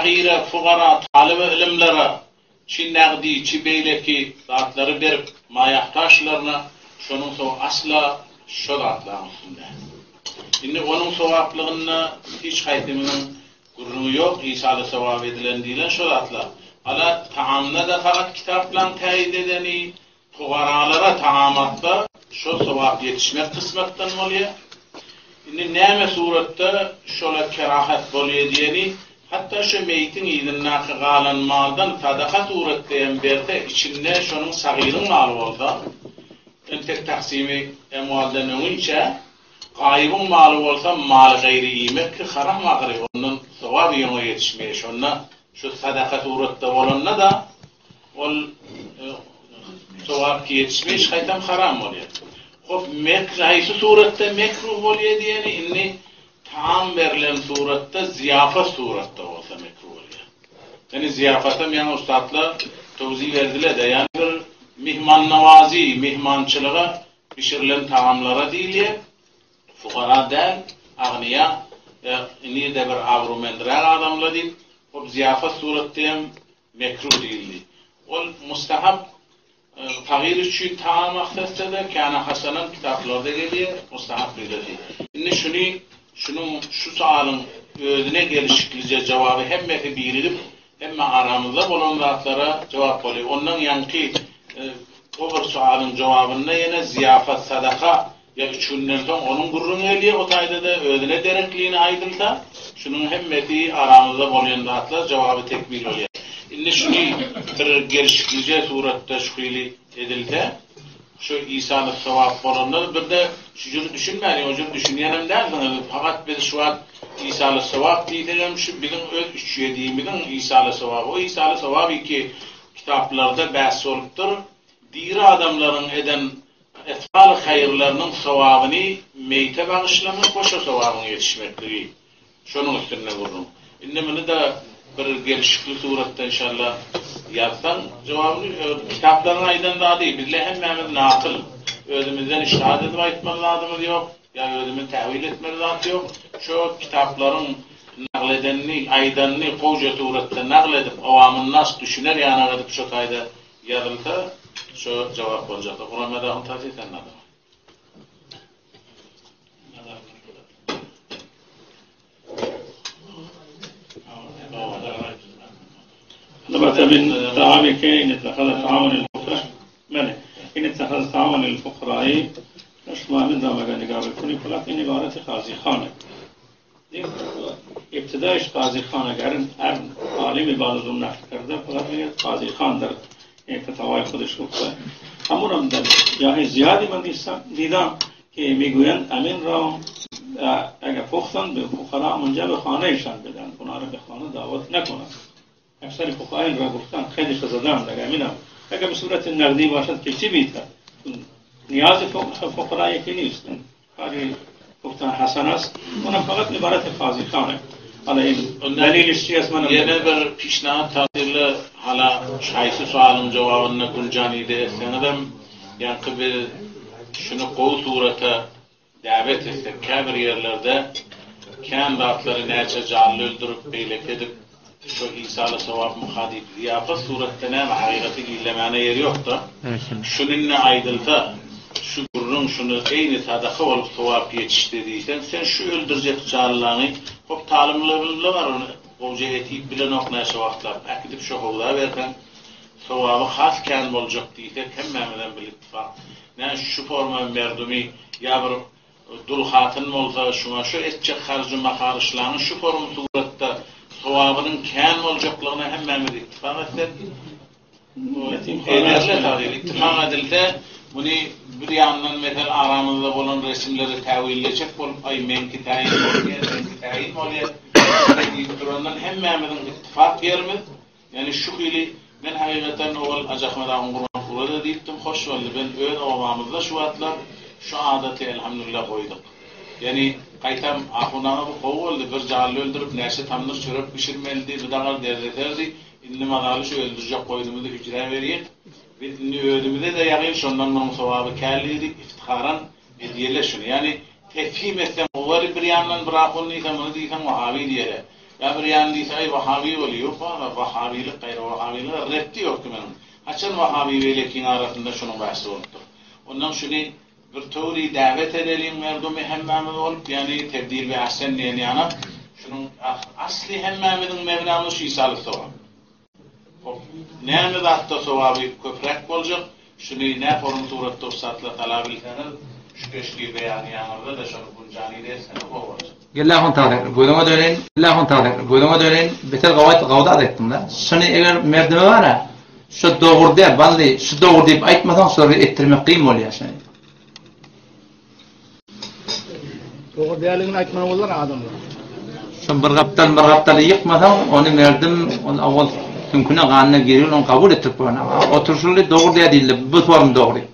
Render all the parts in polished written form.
Fagyra, fugara, talyby ylymlara, çi nagdy, çi beýleki zatlary berip maýahtaşlaryna şonuň sow asla şo zatlaryň üstünde. Indi onuň sowaplygynda hiç haýsymyzyň gürrüňi ýok, isaly sowap edilen diýlen şo zatlar. Hala taamda-da fakat kitaplaň täýit edeni, Pugaralara tagam atsa, şol sogap ýetişmek kysmatdan bolýar. Indi näme suratda şola kerahat bolýar diýeni, hatda şo meýitiň yzyndaky galan maldan sadaka suratda hem berse, içinde şonuň sagyryň maly bolsa, entek taksymy emwaldan öňinçä, gaýybyň maly bolsa, maly gaýry iýmek ki haram ahyry, ondan sogap ýoňa ýetişmeýär. Şonda şu sadaka suratda bolanda-da, Ol sogap ýetişmeýş gaýtam haram bolýar. Hop mekr haýsy suratda mekruh bolýar diýeni indi taam berlen suratda zyýafat suratda bolsa mekruh bolýar. Ýani zyýafatam ýaňy ussatlar towzi berdiler-de, ýani bir mihmannawazi, mihmançylyga bişirilen tagamlara diýilýär. Fukara däl, agnyýa ýa nirde bir abrumendräk adamlar diýip, hop zyýafat suratda hem Mekruh diýildi. Ol mustahap sagyr üçin tagam maksatda-da, Kana hasanan kitaplarda gelýär, mustahap diýledi. Indi şuny, şunuň, şu soalyň özüne gelişiklije jogaby hemmesi birigip, hemme aramyzda bolan zatlara jogap bolýar. Ondan ýaňky o bir soalyň jogabynda ýene zyýafat, sadaka Ýa üç günden soň onuň gürrüňi gelýär, o taýda-da özüne dereklini aýdylsa, şunuň hemmesi aramyzda bolýan zatlar, jogaby tekmil bolýar. Indi şuny bir gelşiklije suratda şu hili edilse, şu isaly sogap bolanda, bir-de şu jür düşünmäliň, o jür düşünýänem dälsiňiz, fakat biz şu wagt isaly sogap diýsegem, şu biziň öz üç ýedimiziň isaly sogaby, o isaly sogap iki kitaplarda bäs bolupdyr, diri adamlaryň eden Efgal haýyrlarynyň sogabyny meýte bagyşlamak we şo sogabyň ýetişmekligi. Şonuň üstünde gürrüň. Indi muny-da bir gelşikli suratda inşallah ýazsaň jogabyny kitaplaryň aýdan zady bizle hemmämiz nakyl. Özümizden iştihat edip aýtmaly zadymyz ýok, ýa özümiz täwil etmeli zat ýok. Şo kitaplaryň nagyl edenini, aýdanyny gowja suratda nagyl edip, awamynnas düşüner ýanak edip şo taýda Ýazylsa şo jogap boljakda. Guran Madahyň tawsiýe sen nazar. نبت من طعامك إن اتخذ طعاما للفقراء بله إن اتخذ طعاما للفقراء شما همین را اگر نگاه بکنیم فقط این عبارت قاضی خانه ابتدایش قاضی خان اگر هر عالمی بعد از اون نقل کرده فقط میگه قاضی خان در فتاوای خودش گفته. همون هم در جاهای زیادی من دیدم که میگویند امین را اگر پختن به فقرا منجا به خانه ایشان بدن اونا را به خانه دعوت نکنند. اکثر فقها این را گفتن خیلی زدن اگر امین هم اگر به صورت نقدی باشد که چی بیتر؟ نیاز فقرا یکی نیست. کاری گفتن حسن است. اونم فقط عبارت قاضی خانه. حالا این دلیلش چی است؟ من Ýene bir pişnahat tagdyrly hala şaýsy soalyň jogabynda Güljan ide etseňizem ýaňky biz şuny gowy surata däwet etsek käbir ýerlerde kän zatlary näçe janly öldürip beýleki edip Şo isaly sogapmyka diýip zyýapat suratda näme hakykaty gizlemäne ýer ýokda. Şuny indi aýdylsa, şu gürrüň şuny eýni sadaka bolup sogap ýetişdi diýseň, sen şu öldürjek janlaňy hop talymlybynla bar ony gowja et iýip bilenok näçe wagtlap äkidip şo howza berseň sogaby has kän boljak diýsek hemmämizem bil ittifak. Nä şu forma merdumy ýa bir Dul hatyn bolsa şuňa şu etjek harjy maharyşlaňy şu forum suratda sogabynyň kän boljaklygyna hemmämiz ittifak etsek, ederler tabi, ittifak edilse, muny bir ýandan mesel aramyzda bolan resimleri täwillejek bolup aý meňki täýin bolýar, meňki täýin bolýar diýip durandan hemmämiziň ittifak ýerimiz Ýani şu hili men hakykatdan owal Hajy Ahmet agam Gurbanpura-da diýipdim, hoş boldy, ben öz obamyzda şu wagtlar şu adaty elhamdülillah goýduk. Ýani gaýtam ahun aga bu gowy boldy, bir janly öldürip näçe tamdyr çörek bişirmelidi, bu dagar derdeserdi, indi mazaly şu öldürjek goýnumyzy hüjrä berýek, biz indi özümize-de ýagyn şondan munuň sogaby käldi diýip iftiharan edýele şuny. Ýani tefhim etseň gowy bir ýandan bir ahun diýse muny diýseň wahabi diýere. Ýa bir ýan diýse, aý wahabi bolýa. Ýok aga, wahabilik gaýry wahabilige retdi ýokdy meniň. Haçan wahabi beýlekiň arasynda şunuň bähsi bolupdyr. Ondan şuny bir töwri däwet edeliň merdumy hemmämiz bolup, ýagny tebdil bi ahsen diýen ýanak, şunuň asly hemmämiziň mebnamyz şu isaly sogap. Hop, näme zatda sogaby köpräk boljak, şuny nä forum suratda ussatlar sala bilseňiz, şu keşgi beýany ýaňyzda-da şony gunjany-da etseňiz gowy boljak. Gel-ä hontaly, gözüňe döneýin, gel-ä hontaly, gözüňe döneýin, beter gowy gowy zat aýtdyň-da. Şuny eger merdime bar-a, şu dogry däl, bally, şu dogry diýip aýtmasaň, şulary etdirmek kyn bolýar şuny. Dogry däldigini aýtmaly bolar adamlar. Şo bir gapdal bir gapdaly ýykmasaň, ony merdim, ony owal süňküne ganyna girýär, ony kabul etdirip bolanok. Oturşyly dogry däl diýildi, bu form dogry.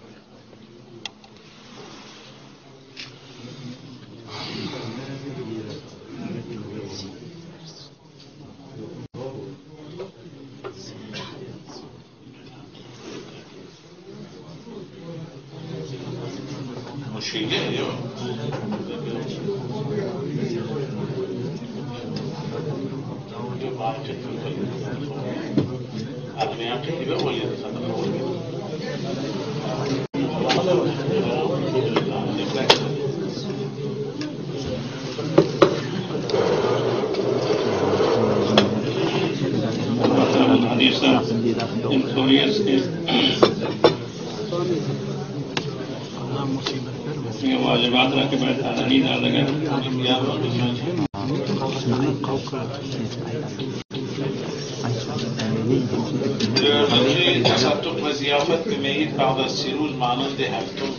Dördünji, Tasadduk we zyýafat bi meýit bagda siruz manandy heftum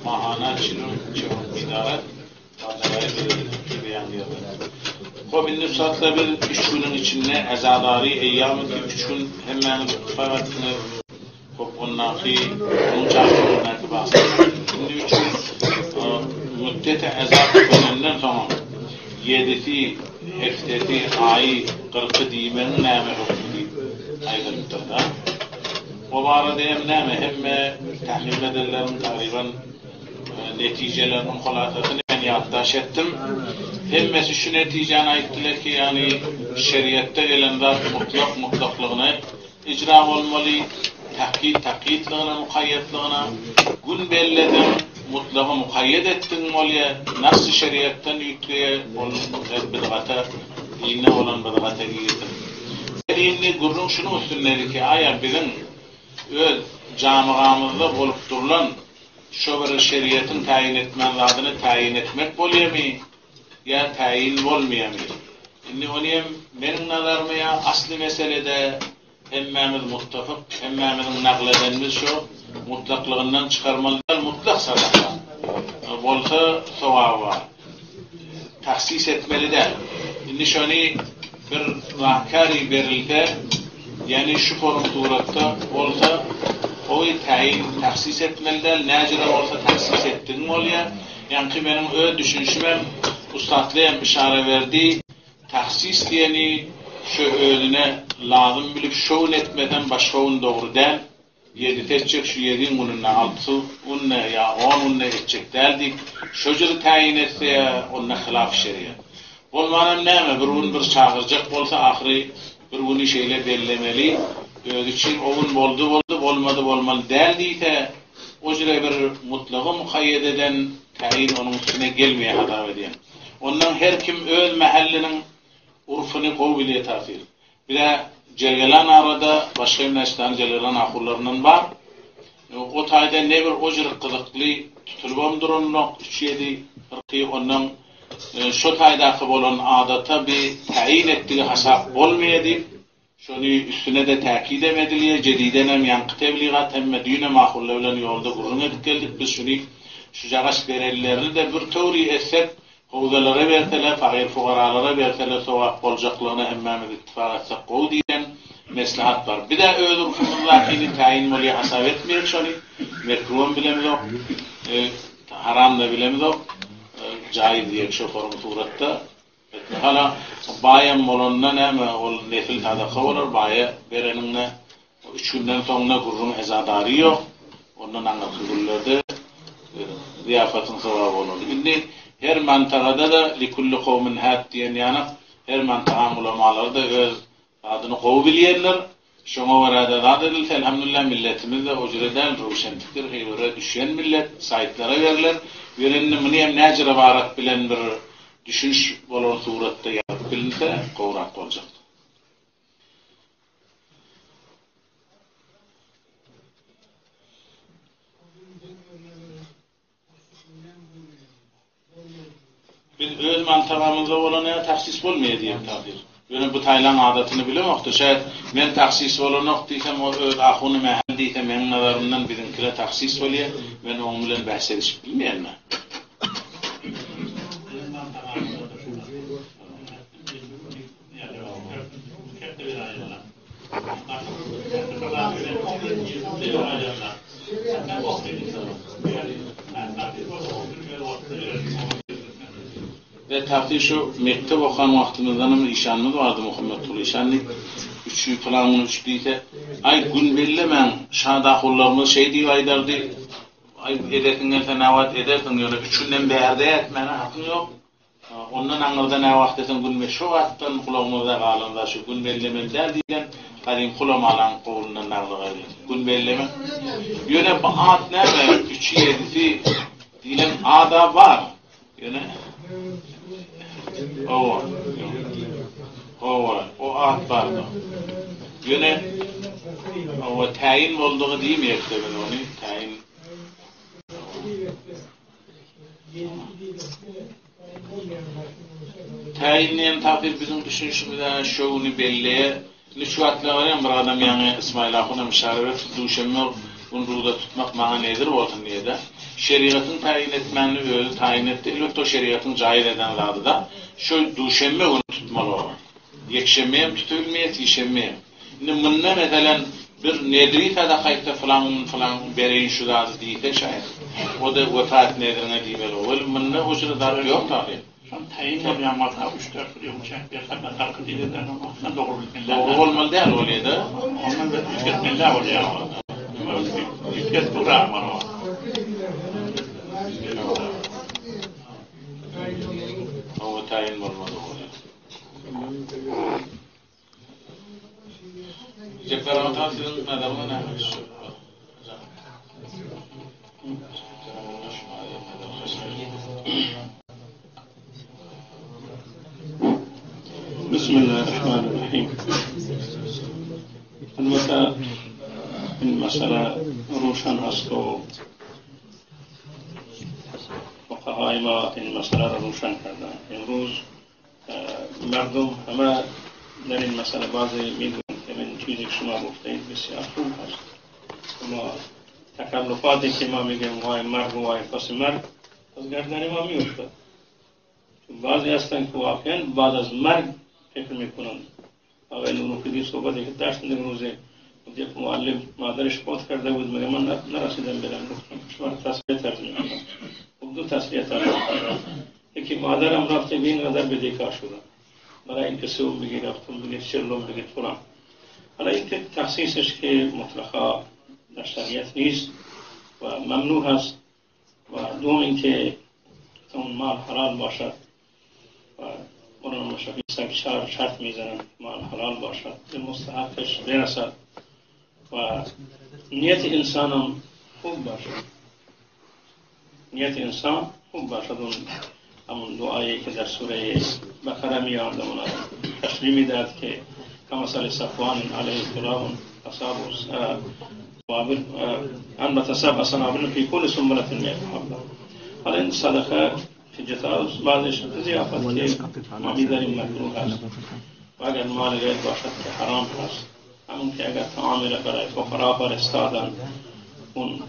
mahana çilum çewum idaret Hop indi ussatlar biz üç günüň içinde azadary eýýamy ki üç gün hemmäňiz ittifak etdiňiz. Hop ondaky onuň çarçuwasyndaky bahs. Indi üç gün müddeti aza tükenenden soňam ýedisi, heftesi, aýy, kyrky diýmegiň näme hökmi diýip aýdylypdyr-da. O barada hem näme hemme tahlil edenleriň tagryban netijeleriniň hulasasyny men ýatdaş etdim. Hemmesi şu netijäni aýtdylar ki, ýagny şeriatda gelen zat mutlak mutlaklygyna ijra bolmaly, takyt takytlygyna mukaýýatlygyna, gün belleseň mutlagy mukaýýat etdigiň bolýa, nassy şeriatdan üýtgeýä, ol bidgata, dinde bolan bidgata girdiň. Indi gürrüň şunuň üstündedi ki, aýa biziň öz jamygamyzda bolup durlan Şo bir şeriatyň taýyn etmän zadyny taýyn etmek bolýamy ýa taýyn bolmaýamy? Indi ony hem meniň nazaryma ýa asly meselede hemmämiz muttafyk, hemmämiziň nagl edenimiz şo, mutlaklygyndan çykarmaly däl, mutlak sadaka bolsa sogaby bar. Tahsis etmeli däl. Indi şony bir rahkary berilse, ýagny şu forum suratda bolsa, oý täýin tahsis etmeli däl, näjüre bolsa tahsis etdigiň bolýar. Ýaňky meniň öz düşünişimem, ussatly hem yşara berdi, tahsis diýeni şo özüne lazym bilip şo gün etmesem başga gün dogry däl. Ýedisi etjek şu ýediň gününde altysy günde ýa on günde etjek däl diýip, şo jyry täýin etse ýa onda hylaf şeriat. Bolmanam näme, bir gün bir çagyrjak bolsa ahyry bir güni şeýle bellemeli, özi üçin o gün boldy boldy, bolmady bolmaly däl diýse, o jyre bir mutlagy mukaýýet eden täýin onuň üstüne gelmeýär hasap edýän. Ondan her kim öz mähelliniň urfyny gowy bilýär tagsyr. Bizä Jelgelan arada başga hem näçe sany Jelgelan ahurlaryndan bar. O taýda ne bir o jyr gyzykly tutulybam duranok, üç ýedi kyrky ondan şo taýdaky bolan adata bi täýin etdigi hasap bolmaýa diýip, şony üstüne-de täkidem edilýä, jedidenem ýaňky tebligat hemme düýnem ahurlar bilen ýolda gürrüň edip geldik, biz şuny şujagaş berelilerini-de bir töwri etsek Howzalara berseler, fagyr-fugaralara berseler sogap boljaklygyna hemmämiz ittifak etsek gowy diýen meslahat bar. Biz-ä öz urfumyzdakyny täýin bolýa hasap etmeýäris şony. Mekruwam bilemizok, haram-da bilemizok. Jaýyz diýek şo forum suratda. Hala baýam bolanda näme ol nefil sadaka bolar baýa bereniňde Üç günden soň-da gürrüň ezadary ýok. Ondan aňyrky günlerde zyýapatyň sogaby bolardy. Indi her mantagada-da likulli kowmin hat diýen ýanak. Her mantagaň ulamalary-da öz zadyny gowy bilýändir. Şoňa görä-de zat edilse, elhamdülillah, milletimiz-de o jüre däl, röwşen pikir, heýwere düşen millet, saýtlara berler. Ýöne indi muny hem näjüre barat bilen bir düşüniş bolan suratda ýazyp bilinse, gowrak boljak. Biz öz mantabamyzda bolan ýa tahsis bolmaýar diýen tagdyr. Ýöne bu taýlaň adatyny bilemokda, şaýat men tahsis bolanok diýsem ol öz ahuny mähel diýse meň nazarymdan biziňkile tahsis bolýar, men oň bilen bäs edişip bilmeýän-dä. Ve taky şu mekdep okan wagtymyzdanam işanymyz bardy Muhammetguly işan diýip, üçi pylan gün üç diýse, aý gün bellemäň, şadahullarymyz şeý diýip aýdardy, aý edesiň gelse näwagt edersiň, ýöne üç günden bärde ätmäne hakyň ýok. Ondan aňyrda nä wagt deseň gün be şo wagtdan gulagymyzda galan zat şu gün bellemeli däl diýlen gadymky ulamalaň gowlundan nagly gaýry. Gün belleme. Ýöne bu at näme üçi ýedisi diýlen ada bar. Ýöne Hawa. Hawa, o at barda. Ýöne hawa täýin boldugy diýmeýäs-de biz ony täýin. Täýin diýen tagsyr biziň düşünişimize şo güni belleýär. Indi şu wagtlar barýan bir adam ýaňy Ysmaýyl ahunam yşara berip duşenbe gün ruza tutmak maňa nezir bolsun diýýär-de. Şerigatyň täýin etmänini özi taýyn etdi. Elbetde o şerigatyň jaýyz eden zady-da. Şo duşenbe güni tutmaly olar. Ýekşenbe hem tutubilmeýär, sişenbe hem. Indi munda meselem bir nedri sadaka etse fylan gün fylan gün bereýin şu zady diýse şaýat o-da wepa et nedriňe diýmeli bor. Weli munda o jyly zat ýok tahy. Şony taýyn bolýan bolsa üç dört ýyl öňçäk berse men halka diýlenden ondan dogry bilmeli. Dogry bolmaly däl ol ýerde. Ondan bir üýtgetmeli däl bolýar. Üýtgetip durar bar o. Hawa taýyn bolmaly bolýar. Jepbar ata siziň nazaryňyz näme şu? Bismillahirrahmanirrahim. Elbette این مسئله روشن است و فقهای ما این مسئله را روشن کردن امروز مردم همه در این مسئله بعضی میگویند که من چیزی که شما گفتید بسیار خوب هست اما تکلفاتی که ما میگیم وای مرگ و وای پس مرگ از گردن ما میافتد چون بعضی هستند که واقعا بعد از مرگ فکر میکنند آقای نوروفیدی صحبتی که داشتن روزه یک معلم مادرش فوت کرده بود میگه من نرسیدم برم گفتم شما رو تسلیت عرض میکنم خب دو تسلیت عرض میکنم یکی مادرم رفته به این قدر بدهکار شدم برای اینکه سوم بگیر رفتم بگیر چلم بگیر فلان حالا اینکه تخصیصش که مطلقا در شریعت نیست و ممنوع هست و دوم اینکه اون مال حلال باشد و مولانا مشافی صاحب چهار شرط میزنند مال حلال باشد به مستحقش برسد و نیت انسانم خوب باشد نیت انسان خوب باشد اون همون دعایی که در سوره بقره میاد اونا تشریح میدهد که کمثل صفوان علیه تراب اصاب وابل انبت سبع سنابل فی کل سنبلة مئة حبة حالا این صدقه جتا بعضش ضیافت که ما میداریم مکروه است و اگر مال غیر باشد که حرام هست همون که اگر طعامی را برای فقرا فرستادن اون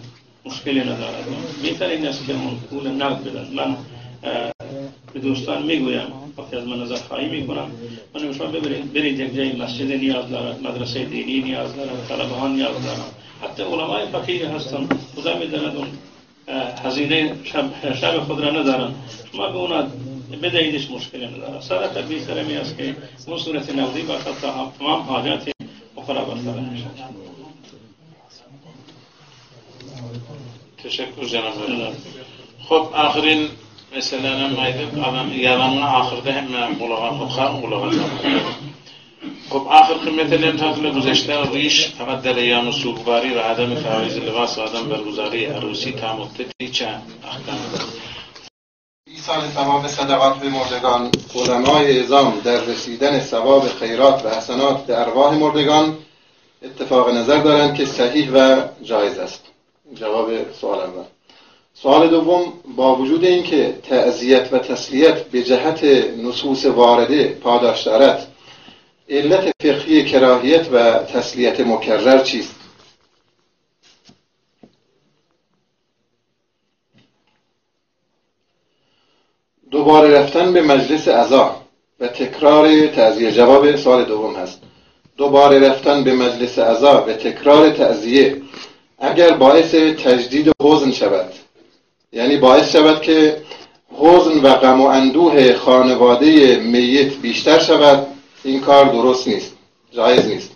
مشکلی ندارد بهتر این است که اون پول نقد بدن من به دوستان میگویم وقتی از من نظر خواهی میکنم من شما ببرید برید یک جای مسجد نیاز دارد مدرسه دینی نیاز دارد طلبه ها نیاز دارد حتی علمای فقیر هستند خدا میداند اون هزینه شب, شب خود را ندارند شما به اونا بدهیدش مشکلی ندارد صدقه بهتر می است که اون صورت نقدی باشد تا تمام حاجات فقرا برطرف شود Teşekkür cenab-ı Hak. Hop, ahyryn. Meselänem aýdyp, adam ýazanyňa ahyrda hemme gulaga okar, gulaga çalar. Hop, ahyrky meselem tasyla güzeşten riş, fakat der eýýamy sugwary we adamy tawizi libas we adam berguzary arusi ta muddeti çe ahkam eder. ایصال ثواب صدقات به مردگان علمای عظام در رسیدن ثواب خیرات و حسنات به ارواح مردگان اتفاق نظر دارند که صحیح و جایز است. جواب سوال اول. سوال دوم، با وجود اینکه تعزیت و تسلیت به جهت نصوص وارده پاداش دارد، علت فقهی کراهیت و تسلیت مکرر چیست؟ دوباره رفتن به مجلس عزا و تکرار تعزیه. جواب سوال دوم هست. دوباره رفتن به مجلس عزا و تکرار تعزیه اگر باعث تجدید حزن شود، یعنی باعث شود که حزن و غم و اندوه خانواده میت بیشتر شود، این کار درست نیست، جایز نیست.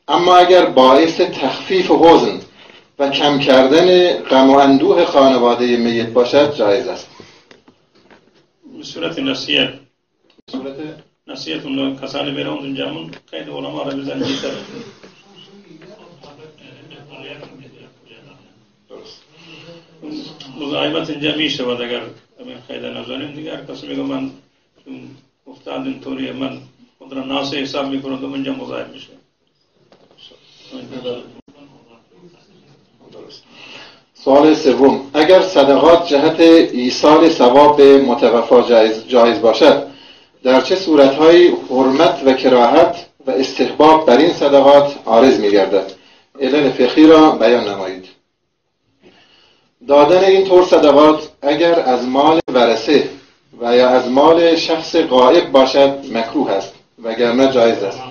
اما اگر باعث تخفیف حزن و کم کردن غم و اندوه خانواده میت باشد جایز است. به صورت نصیحت. به صورت نصیحت اون کسانی برون اونجا قید علما را بزن بیشتر. مزاحمت اینجا می شود اگر همین قید نزنیم دیگر کسی میگه من چون افتاد اینطوری من خود را ناس حساب میکنم تو اونجا مزاحم میشه. سوال سوم، اگر صدقات جهت ایصال ثواب به متوفا جایز باشد، در چه صورتهایی حرمت و کراهت و استحباب بر این صدقات عارض می‌گردد؟ علل فقهی را بیان نمایید. دادن این طور صدقات اگر از مال ورثه و یا از مال شخص غائب باشد مکروه است، وگرنه جایز است.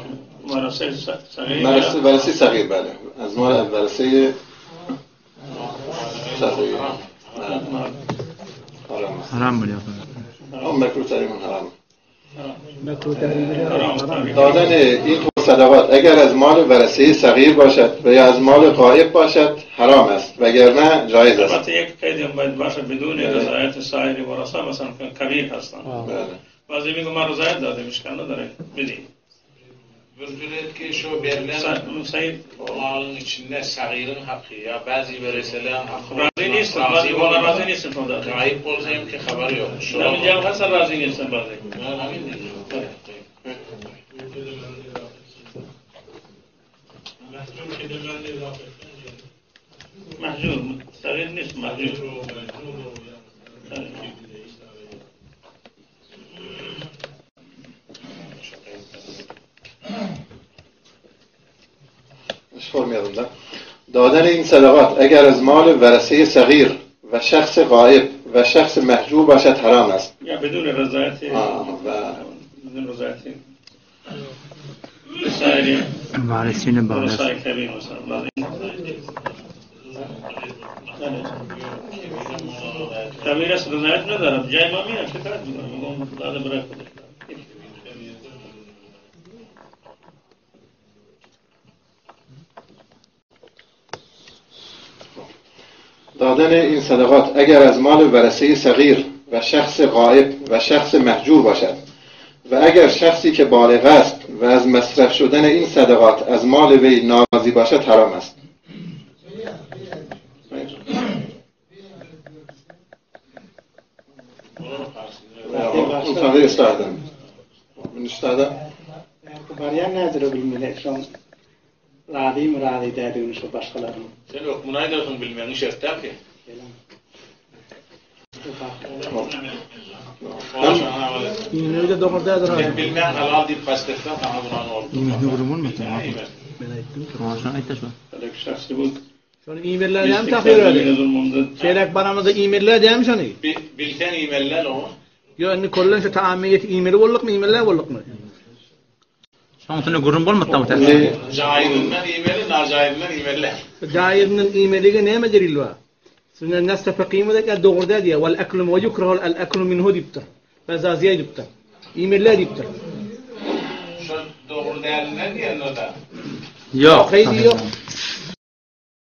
ورثه صغیر. ورثه صغیر، بله، از مال ورثه صغیر. حرام است. حرام بله. هم مکروه تحریم حرام. مکروه تحریم حرام. دادن این طور صدقات اگر از مال ورثه صغیر باشد و یا از مال غائب باشد حرام است، وگرنه جایز است. البته یک قید هم باید باشه، بدون رضایت سایر ورثه، مثلا کبیر هستند. بله. بعضی میگه ما رضایت دادیم، اشکال نداره، بدیم. Vurgulayıp ki şu verilen Sayın malın içinde sagirin hakkı ya bazı vereselerin hakkı Razı değilsin, razı bazı olmadan razı değilsin onda. Kayıp olsayım ki haberi yok. Şu Ben Cem Hasan razı değilsin bazı. Ben amin diyeceğim. Mahcur, sagir neyse mahcur. Sormayalım da. دادن این صدقات اگر از مال ورثه صغیر و شخص غائب و شخص محجور باشد حرام است. یا بدون رضایت. و بدون رضایت. سایر وارثین بالغ. ورثای کبیر مثلا. کبیر است رضایت ندارم. جای ما میاد شکایت میکنم. میگم داده برای خودش. دادن این صدقات اگر از مال ورثه صغیر و شخص غائب و شخص محجور باشد و اگر شخصی که بالغ است و از مصرف شدن این صدقات از مال وی ناراضی باشد حرام است. Barýan näzire bilmeli, şoň razymy razy dädigini şu başgalaryň. Sen hökmüni aýdarsyň bilmegiň şert däl ki. Ýene dogry dädir. Sen bilmeýän halal diýip kast etsen saňa guran boldy. Ýene gürrüň bolmasa. Men aýtdym. Şoňa aýtda şu. Şahsi bu. Şony iýmerler näme tahyr öyle? Şeýlek baramyzda iýmerler diýämi şony? Bilsen iýmerler o. Ýo, indi kollen şu taamiyet iýmeli boldukmy, iýmerler boldukmy? Şoň üçin gürrüň bolmasa da Jaýyzyndan iýmeli, najaýyzyndan iýmerler. Jaýyzyndan iýmelige näme delil bar? Sünnen nas tefaqimi de dogry däl diýär. Wal aklu we yukrahu al aklu minhu diýipdir. Bezaziýe diýipdir. Iýmerler diýipdir. Şol dogry däl ne diýen o da? Ýok. Haýdy ýok.